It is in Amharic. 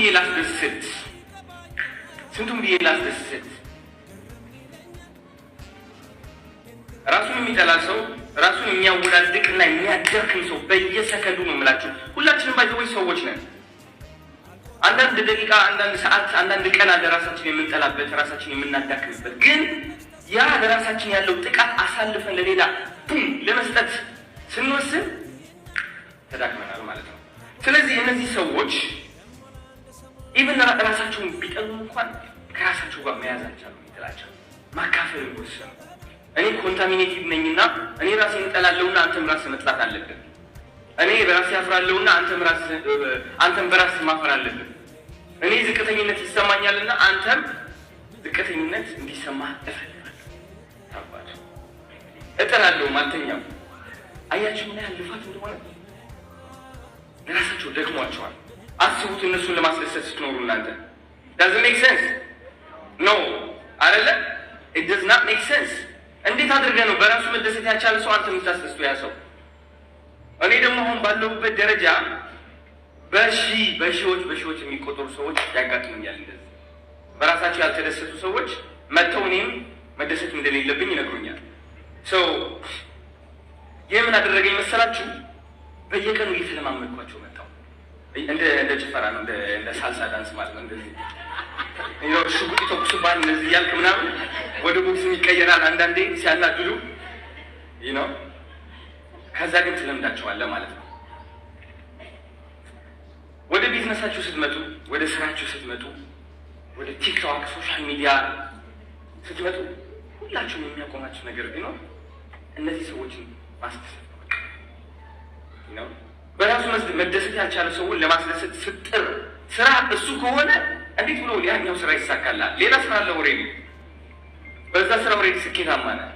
ብዬ ላስደስት? ስንቱን ብዬ ላስደስት? ራሱን የሚጠላ ሰው፣ ራሱን የሚያወዳድቅና የሚያደክም ሰው በየሰከንዱ ነው የምላችሁ። ሁላችንም by the way ሰዎች ነን። አንዳንድ ደቂቃ፣ አንዳንድ ሰዓት፣ አንዳንድ ቀን አለ ራሳችን የምንጠላበት፣ ራሳችን የምናዳክምበት። ግን ያ ለራሳችን ያለው ጥቃት አሳልፈን ለሌላ ቡም ለመስጠት ስንወስን ተዳክመናል ማለት ነው። ስለዚህ እነዚህ ሰዎች even ራሳቸውን ቢጠሉ እንኳን ከራሳቸው ጋር መያዝ አልቻሉም። ይጥላቸው ማካፈል ወሰኑ። እኔ contaminated ነኝና እኔ ራሴን እጠላለሁና አንተም ራስህ መጥላት አለብን። እኔ በራሴ አፍራለሁና አንተም በራስህ ማፈር አለብን። እኔ ዝቅተኝነት ይሰማኛልና አንተም ዝቅተኝነት እንዲሰማህ እፈልጋለሁ። ታባቱ እጥራለሁ፣ አልተኛም። አያችሁ ምን ያህል ልፋት እንደሆነ። ለራሳቸው ደክሟቸዋል። አስቡት፣ እነሱን ለማስደሰት ስትኖሩ እናንተ። Does make sense? No አይደለ? It does not make sense። እንዴት አድርገህ ነው በራሱ መደሰት ያልቻለ ሰው አንተ የምታስደስተው ያ ሰው? እኔ ደግሞ አሁን ባለሁበት ደረጃ በሺዎች በሺዎች የሚቆጠሩ ሰዎች ያጋጥሙኛል። እንደዚህ በራሳቸው ያልተደሰቱ ሰዎች መጥተው እኔም መደሰት እንደሌለብኝ ይነግሩኛል። So ይህ ምን አደረገኝ መሰላችሁ? በየቀኑ እየተለማመድኳቸው መጣሁ። እንደ ጭፈራ ነው፣ እንደ salsa dance ማለት ነው። እንደዚህ ሽጉጥ ይተኩሱብሃል፣ እንደዚህ እያልክ ምናምን ወደ ቦክስም ይቀየራል አንዳንዴ ሲያናድዱ ነው። ከዛ ግን ትለምዳቸዋለህ ማለት ነው። ወደ ቢዝነሳችሁ ስትመጡ፣ ወደ ስራችሁ ስትመጡ፣ ወደ ቲክቶክ social media ስትመጡ ሁላችሁም የሚያቆማችሁ ነገር ቢኖር እነዚህ ሰዎችን ማስደሰት ነው። በራሱ መደሰት ያልቻለ ሰውን ለማስደሰት ስትጥር ስራ እሱ ከሆነ እንዴት ብሎ ያኛው ስራ ይሳካላል? ሌላ ስራ አለ already፣ በዛ ስራ already ስኬታማ ነህ።